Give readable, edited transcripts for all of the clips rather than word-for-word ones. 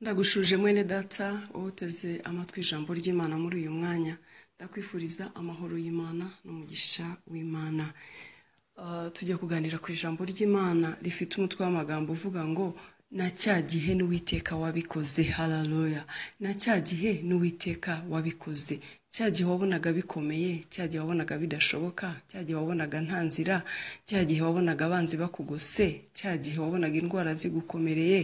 Ndagushuje mwene data wowe uteze amatwi ijambo ry'Imana muri uyu mwanya, ndakwifuriza amahoro y'Imana n'umugisha w'Imana. Tujya kuganira ku ijambo ry'Imana rifite umutwe w'amagambo uvuga ngo na cya gihe n'Uwiteka wabikoze. Haleluya! Na cya gihe n'Uwiteka wabikoze. Cya gihe wabonaga bikomeye, cya gihe wabonaga bidashoboka, cya gihe wabonaga nta nzira, cya gihe wabonaga abanzi bakugose, cya gihe wabonaga indwara zigukomereye,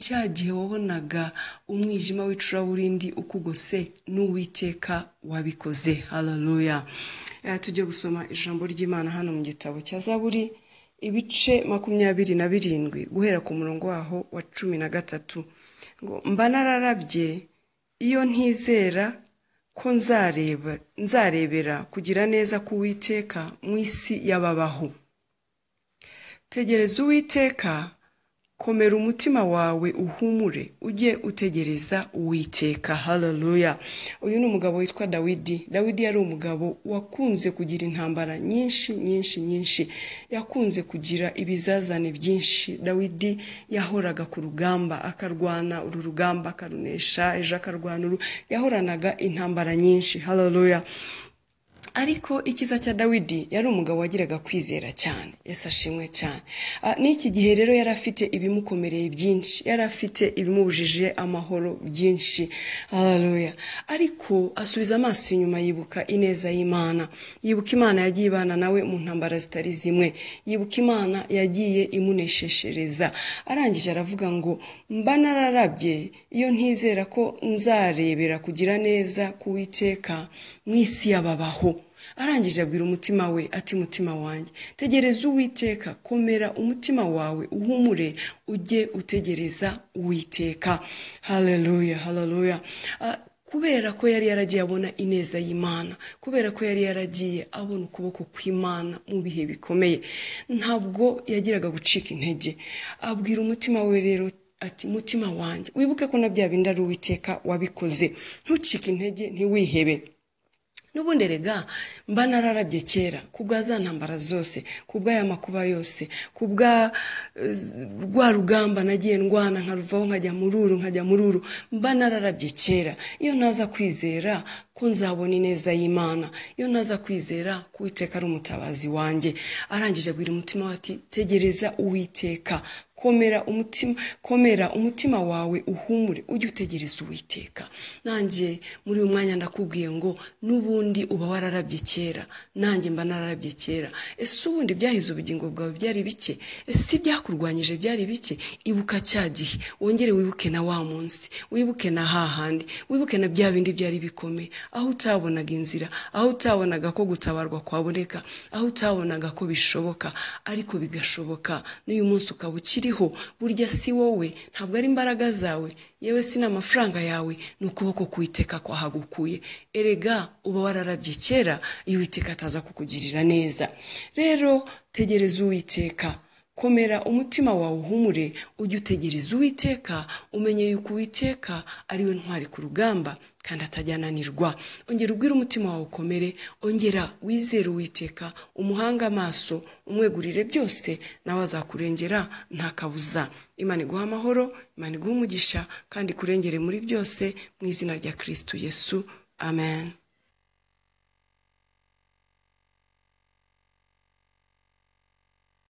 cya gihe wabonaga umwijima w'icuraburindi ukugose, n'Uwiteka wabikoze. Haleluya! Tujye gusoma ijambo ry'Imana hano mu gitabo cya Zaburi, ibice 27 guhera ku murongo waho wa 13, ngo mba nararabye iyo ntizera ko nzarebera kugira neza k'Uwiteka mu isi y'ababaho. Tegereza Uwiteka, komera umutima wawe uhumure, ujye utegereza Uwiteka. Haleluya! Uyu ni umugabo witwa Dawidi. Dawidi yari umugabo wakunze kugira intambara nyinshi nyinshi nyinshi, yakunze kugira ibizazane byinshi. Dawidi yahoraga ku rugamba, akarwana uru rugamba akarunesha, ejo akarwana uru, yahoranaga intambara nyinshi. Haleluya! Ariko icyiza cya Dawidi, yari umugabo wagiraga kwizera cyane. Yesu ashimwe cyane. N'iki gihe rero yari afite ibimukomereye byinshi, yari afite ibimubujije amahoro byinshi. Haleluya! Ariko asubiza amaso inyuma, yibuka ineza y'Imana, yibuka Imana yagiye ibana nawe mu ntambara zitari zimwe, yibuka Imana yagiye imunesheshereza. Arangije aravuga ngo mba nararabye iyo ntizera ko nzarebera kugira neza k'Uwiteka mu isi y'ababaho. Arangije abwira umutima we ati mutima wanjye, tegereza Uwiteka, komera umutima wawe uhumure, ujye utegereza Uwiteka. Haleluya, haleluya. Kubera ko yari yaragiye abona ineza y'Imana, kubera ko yari yaragiye abona ukuboko kw'Imana mu bihe bikomeye, ntabwo yagiraga gucika intege. Abwira umutima we rero ati mutima wanjye, wibuke ko na bya bindi ari Uwiteka wabikoze, ntucike intege, ntiwihebe. N'ubundi rega mba nararabye kera kubwa za ntambara zose, kubwa aya makuba yose, kubwa rwa rugamba nagiye ndwana nkaruvaho nkajya mururu nkajya mururu, mba nararabye kera. Iyo ntaza kwizera ko nzabona ineza y'Imana, iyo ntaza kwizera ko Uwiteka ari umutabazi wanjye. Arangije abwira umutima we ati tegereza Uwiteka, komera umutima wawe uhumure, ujye utegereza Uwiteka. Nanjye muri uyu mwanya ndakubwiye ngo n'ubundi uba wararabye kera, nanjye mba nararabye kera. Ese ubundi byahize ubugingo bwawe byari bike? Ese ibyakurwanyije byari bike? Ibuka cya gihe, wongere wibuke na wa munsi, wibuke na hahandi, wibuke na bya bindi byari bikomeye, aho utabonaga inzira, aho utabonaga ko gutabarwa kwaboneka, aho utabonaga ko bishoboka, ariko bigashoboka. N'uyu munsi ukaba ukiriho. Burya si wowe, ntabwo ari imbaraga zawe, yewe si n'amafaranga yawe, ni ukuboko k'Uwiteka kwahagukuye. Erega uba wararabye kera iyo Uwiteka ataza kukugirira neza. Rero tegereza Uwiteka, komera umutima wawe uhumure, ujye utegereza Uwiteka, umenye yuko Uwiteka ari we ntwari ku rugamba kandi atajyananirwa. Ongera ubwire umutima wawe ukomere, ongera wizere Uwiteka, umuhange amaso, umwegurire byose, nawe azakurengera nta kabuza. Imana iguhe amahoro, Imana iguhe umugisha, kandi ikurengere muri byose mu izina rya Kristo Yesu. Amen.